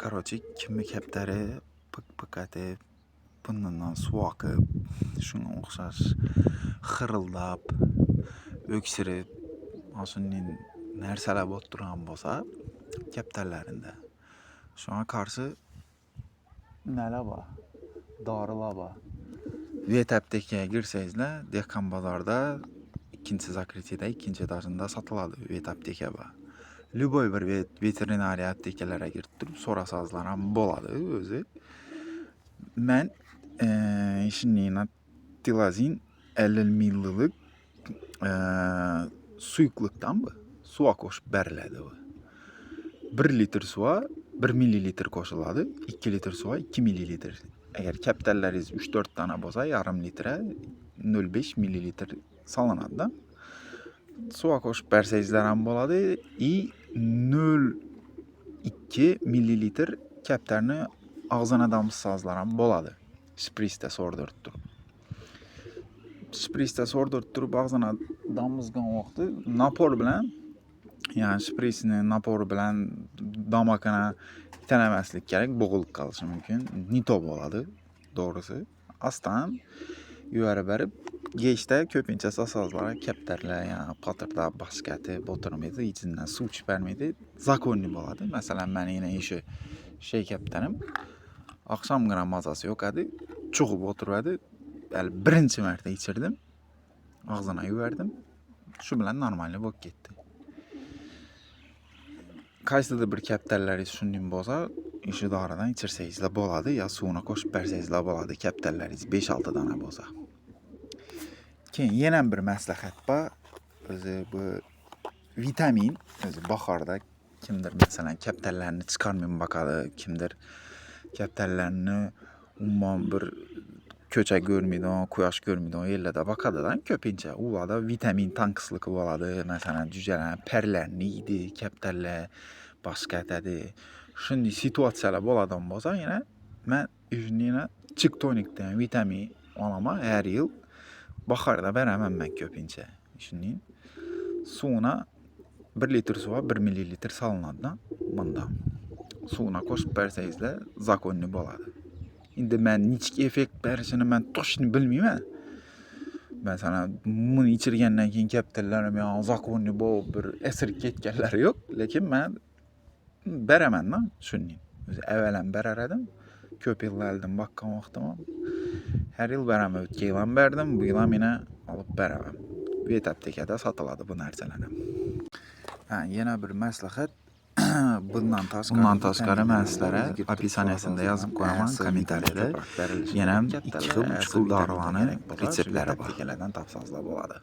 Короче, kimni kaptari pik pik etib, burnidan suv oqib, shunga o'xshash xirildab, o'ksirib, mana shunday narsalar bo'lib turgan bo'lsa kaptarlarinda, shunga qarshi nalar bor? Dorilar bor. Vet aptekaga kirsangizlar, Dehqon bozorda ikkinchi закрытие da, ikkinchi etajida sotiladi, vet apteka bor. Любой bir veterinariya aptekalarga kirib turib so'rasangizlar ham bo'ladi o'zi. Man shunday tilazin 50 millillik suyuqlikdan bu suvga qo'shib beriladi bu. 1 litr suvga 1 millilitr qo'shiladi, 2 litr suvga 2 millilitr. Agar kaptarlaringiz 3-4 dona bo'lsa, yarim litra 0,5 millilitr solinadi-da. Suvga qo'shib bersangizlar ham bo'ladi и 0,2 millilitr kaptarni og'zina damizsangizlar ham bo'ladi. Shprisda so'rdirib turib. Shprisda so'rdirib turib og'zina damizgan vaqti напор bilan, ya'ni shprisni напор i bilan damakini italamaslik kerak, bo'g'ilib qolishi mumkin. Не то bo'ladi, to'g'risi. Astan yuvarib berib, kechda ko'pincha solsangizlar, kaptarlar ya'ni patirdab boshqa etib o'tirmaydi, ichidan suv chiqarmaydi, законный bo'ladi. Masalan, mani yana shu shay kaptarim oqshomgina mazasi yo'q edi, chug'ib o'tiradi. Hali birinchi marta ichirdim. Og'zina yuvardim. Shu bilan нормальный bo'lib ketdi. Qaysidir bir kaptarlaringiz shunday bo'lsa, shu doridan ichirsangizlar bo'ladi, yo suvini qo'shib bersangizlar bo'ladi, kaptarlaringiz 5-6 dona bo'lsa. Keyin yana bir maslahat bor. O'zi bu vitamin, o'zi bahorda kimdir, masalan, kaptarlarni chiqarmay boqadi, kimdir kaptarlarni umuman bir ko'cha ko'rmaydigan, quyosh ko'rmaydigan yerlarda boqadi-da ko'pincha. Ularda vitamin tanqisligi bo'ladi. Masalan, jo'jalarni parlarini yeydi, kaptarlar boshqa etadi. Shunday situatsiyalar bo'ladigan bo'lsa, yana man yana Chik tonikdan vitamin olaman har yil. Bahorda beraman man ko'pincha. Shunday suvini 1 litr suvga 1 millilitr solinadi bundan. Suvini qo'shib bersangizlar, законный bo'ladi. Endi man nechik effekt berishini man точно bilmayman. Masalan, buni ichirgandan keyin kaptarlarim yo законный bo'lib bir esirib ketganlari yo'q, lekin man beraman-da shunday. O'zi avval ham berar edim. Ko'p yillardan boqqan vaqtim ham. Har yil beraman. O'tgan yil ham berdim, bu yil ham yana olib beraman. Vet aptekada sotiladi bu narsalar ham. Ha, yana bir maslahat. Bundan tashqari man sizlarga описание sida yozib qo'yaman, kommentariyada. Yana ham ikki xil, uch xil dorilarni retseptlari bor. Aptekalardan topsangizlar bo'ladi.